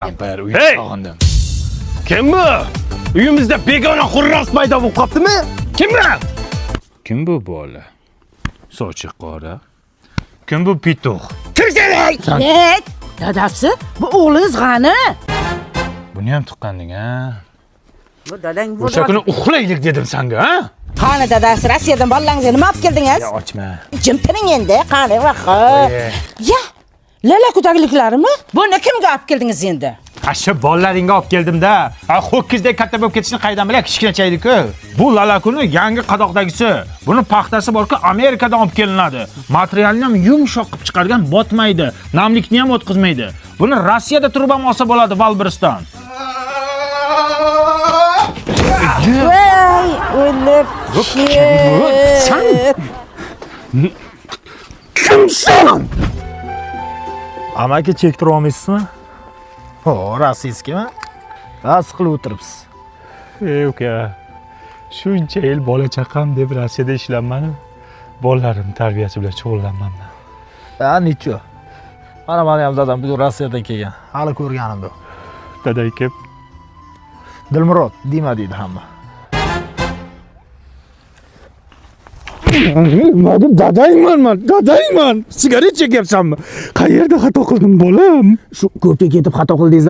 Bir uy Hey! sog'indim. Kim bu? Uyimizda begona xurros paydo bo'lib qoptimi? Kim bu? Kim bu bola? Sochi qora. Kim bu pituq? Kimsan? Evet, dadasi, bu o'g'lingiz g'ani. Buni ham tuqqanding a? Bu dadang O'sha kuni uxlaylik dedim senga, ha? Qani dadasi, Rossiyadan bolalaringizga nima olib keldingiz? Ya ochma. Jim turing endi, qani vaho. Oy. Ya, lala kutagliklarimi? Buni kimga olib keldingiz endi? Ha shu bolalaringga olib keldim-da. Ha ho'kizdek katta bo'lib ketishini qaydan bilay, kichkinacha edi-ku. Bu lalakuni yangi qadoqdagisi. Buni paxtasi bor-ku, Amerikadan olib kelinadi. Materialni ham yumshoq qilib chiqargan, botmaydi, namlikni ham o'tkazmaydi. Buni Rossiyada turib ham olsa bo'ladi Valbrisdan. Voy, o'lib Sen ket. kimsan? Amaki chektira olmaysizmi? Ho, rossiyskimi? Ha, siqilib o'tiribsiz. Ey uka, shuncha yil bola chaqam deb Rossiyada ishlanmadim. Bolalarim tarbiyasi bilan shug'ullanmanman. Ha, necho. Mana meni ham dadam bugun Rossiyadan kelgan. Hali ko'rganim yo'q. Daday kelib Dilmurod dema deydi hamma. Nima deb dadangman man, dadangman. Sigaret chekyapsanmi? Qayerda xato qildim bolam? Shu ko'pga ketib xato qildingiz.